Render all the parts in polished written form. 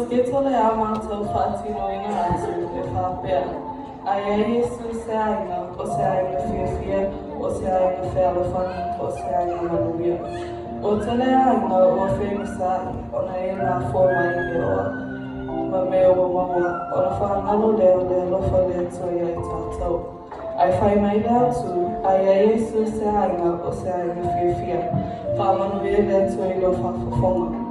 Skettle ā mātou faatinoina atu e faapea, A iā Iesu se aiga, o se aiga fiafia, o se aiga fealofani, o se aiga manuia. Ua tele aiga ua fenusaai ona e nafoa mai i le oa ma mea ua maua, ona faagalo lea o le alofa o le Atua iā i tatou. Ae fai mai le Autu, A iā Iesu se aiga, o se aiga fiafia. Faamanuia le Atua i lou faafofoga.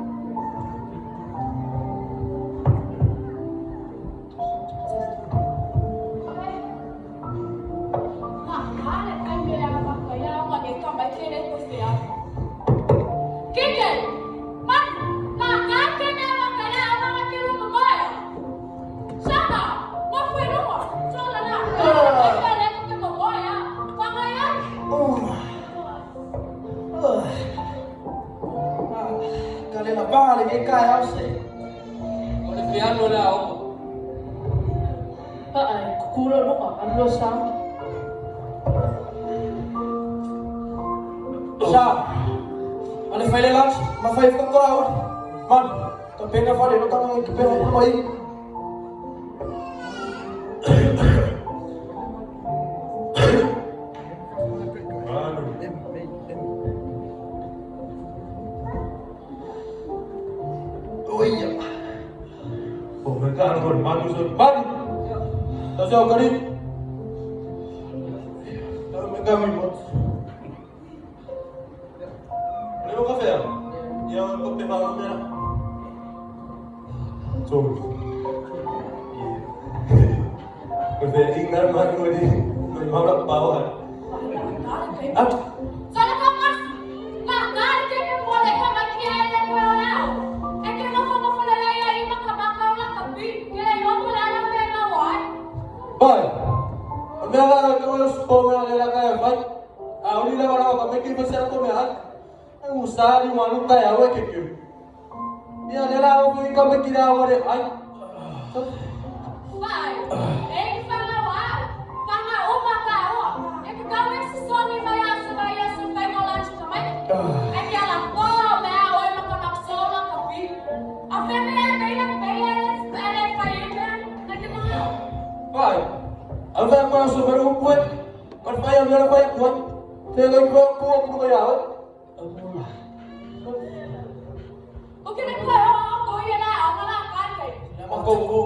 Ka le lapa le ke kai au se. O le fiano le aoga. Paai, kukula luka, anlo sa. Sa. Ale fai le lunch, ma fai ko ko au. Man, ka pena fale no tanga ki pena ko mai. Oia. O me ka ko manu so Manu. Ta se o kari. Ta me ka mi mot. Le mo kafe. Ia ko pe ma mera. So. Ko fe ingnar manu ni no ma la pawa. Ah, Pai. O mea la ko yo spo mea le la ka fai. A uli la wala ka me ki fa se ko mea. Ai usali wanu ka ya we ke ke. Ia le la o ki ka me ki la wale ai. Pai. Ava ko so meru ku. Kon fai a mea fai ku. Te le ko ko ku ya. Ma ko ko.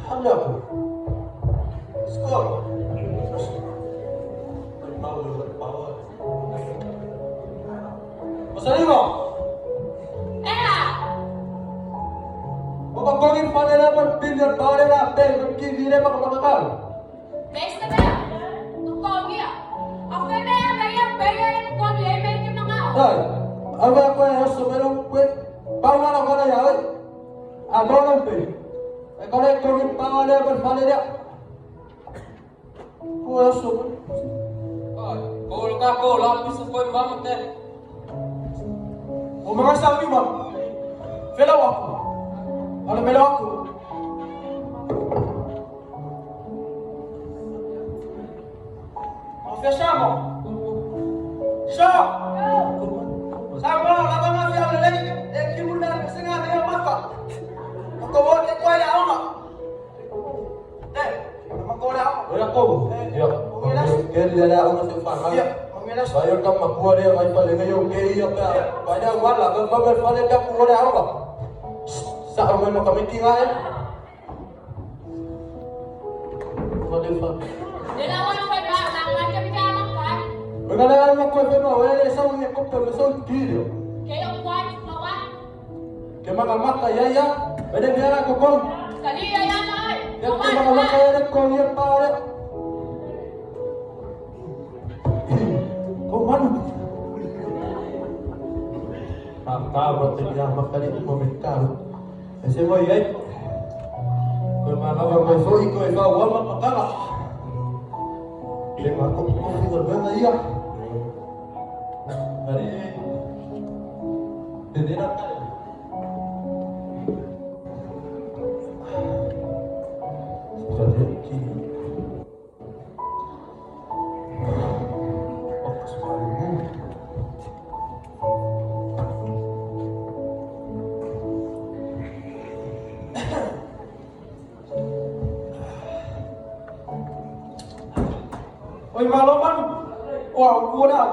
Anda ko. Skor. Masalimo. O ka kongin panela man billion panela pel man kivire ma ka Ai, ava ko e so meru ku. Pawa la kana ya. A bola pe. E ko le kongin panela man panela. Ku e so. Ai, ko ka ko la pisa ko mama te. O mga sabi mo. Fela ako. Ano melo ako? O fecha mo. Sha. Sama la ba ma fia le le e ki mu na se nga ne maka. Ko wo ke ko ya ona. Eh, ma ko le Ora ko. Ya. Ke le la ona se fa. Ya, mangelas. Bayo ka makua le vai fa le yo ke ia pa. Pa na wala ka ma fa le ka ku le aoga. Sa o me ka miki nga e. Fa le fa. Venga le ma ko fe ma wele sa ni ko pe me so tiro. Ke maka maka ya ya. Bede biara ko ko. Ya ke maka maka ya ko ya pa le. Ko manu. Pa pa te ya makali ko me karo. Ese mo yai. Ko ma ka ko so i ko e fa wa ma kala. Le ma ko ko fi ko ben ia. Ari. Te dena ka. Ua ua le au.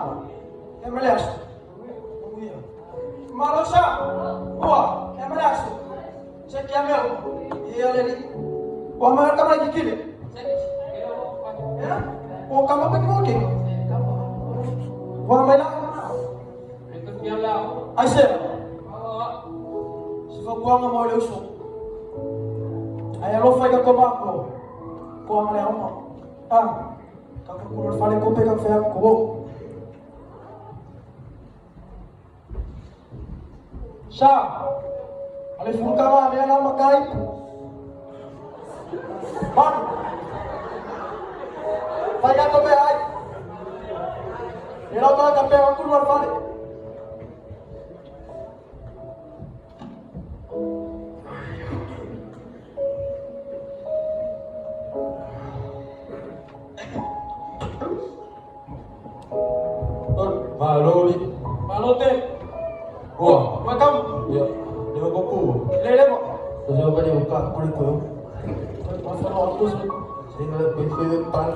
E ma le aso. Manuia. Malo sa. Ua, e ma le aso. Se kia mea Ia le ni. Ua ma ka mai kikile. Ya. O ka ma pe ki. Ua mai la. Ai se. Se fa kuanga mo le uso. Ai alofa i ka komako. Kuanga le auma. Ah. Ka ka kuro fale ko pe ka fea ko. Sa. Ale furukama mea la makai. Manu. Fai ka to ai. E lau ka pe ka kuro fale. Malo ni. Malo te. Ua. Welcome. Ya. Leo koku. Le le mo. Saya apa ni buka kulit ko. Masa no aku sih. Saya nak pergi pan.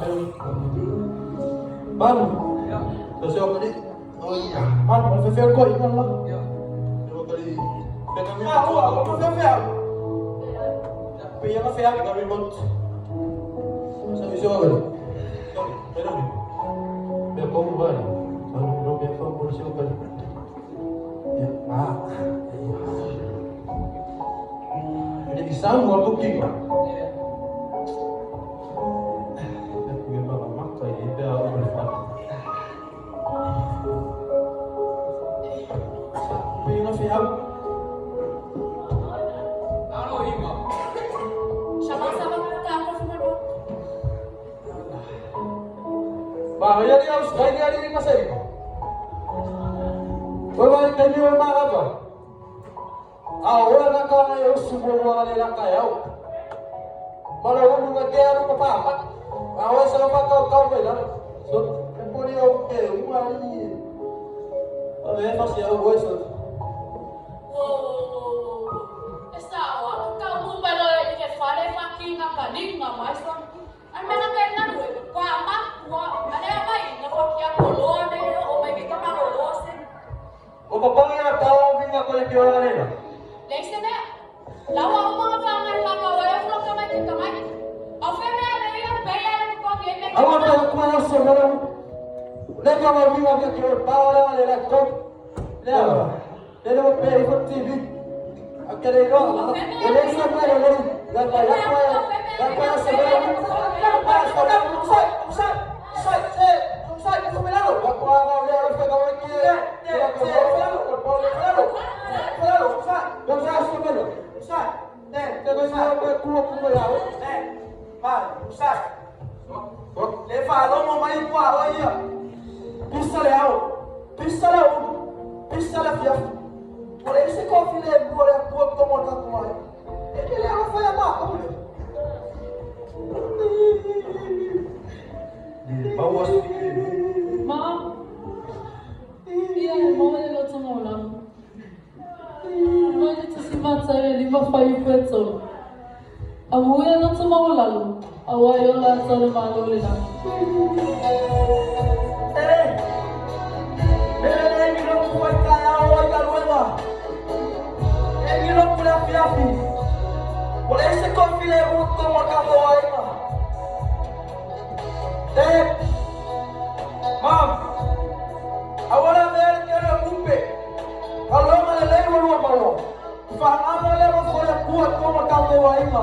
Pan. Saya apa ni? Oh iya. Man, mo fe fe ko ingan la. Leo kali. Kami. Ah, ua, mo fe fe. Pe ya ka fe Kami bot. Saya siapa kali? Saya ni. Biar kau balik. Kalau biar kau boleh siapa kali. Ya, ah. Jadi isang gua cooking lah. Pe ya ka fe au. Alo ima. Sama-sama ka ako sa mga. Ba, ya ni harus gaya ni hari ni masa ni. Wewe kani wewe mara Ah, wewe na ka yo subo mo na la ka yo. Mala wo nga ke aro pa pa. Ah, wewe sa pa ka ka me la. So, poni o ke uma ni. A ver, fasi o wewe so. Wow. Esa wa ka mu pa lo i ke fale fa ki nga ka ni nga mai sa. Ai mena ke na lu kwa ma kwa ale mai nga fa ki a kolo ne o mai ke ka ma lo se. O papá ya ta o vinga ko le ke ora le. Le se me la wa o nga fa ngai fa ka wa ya flo ka mai ke ka mai. Au fe me le ya pe ya le ko ngi me. Awa ta ko na so mo. Le ka ma vinga ke ke pa ora le la ko. Le ora. Le le pe i ko TV. Akere ro. Le se me le le. La la la la la se me. Ah, sai, sai, sai, sai, sai, ko me lalo. La ko ga le ro fe ka mo ke. Te, te, fe lalo, fe lalo. Fe lalo, sai. Lo sa so me lo. Sai. Te, Te ko sa ko ku ku ya. te. Ma, sai. Le fa lo mo mai kwa o ia. Pissa le au. Pissa le au. Pissa le fia. Por esse ko file bu le ko to mo ka ko ai. E ke le alo fa ya ma ko le. Bawas. Ma, ia e maua le loto maulalo. Mai le tusi matai le lima fai pe tolu. A mui e loto maulalo, a wai o la tau le malo le la. Eh. Mele le mi lo ku ai ka au ai ka luega. E mi lo ku le fia fi. Por esse ko file bu to mo ka ko ai ma. Te. Mam. Awara ver ke le kupe. Aloma le le wo malo. Fa amo le mo ko le ku to mo ka ko ai ma.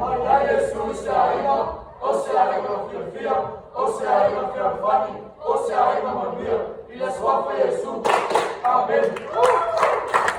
Aia Iesu se aiga, o se aiga fiafia, o se aiga fealofani, o se aiga manuia, i le suafa Iesu. Amene.